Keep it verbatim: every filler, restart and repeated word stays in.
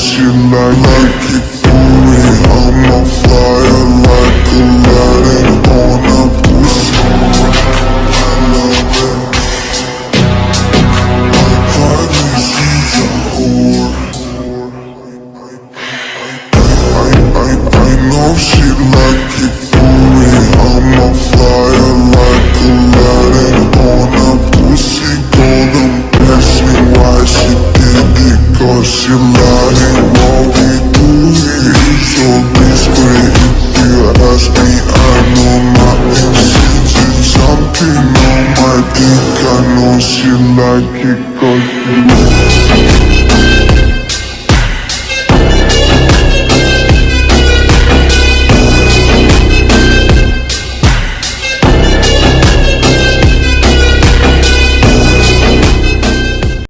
She like, like it booty, I'm a flyer like Aladdin on a pussy. I love it. I probably she's a whore. I, I, I know she like it booty, I'm a flyer like Aladdin on a pussy. Golden, ask me why she did it, 'cause she lying. What we do it is so discreet. If you ask me, I know nothing. She did something on my dick, I know she like it 'cause she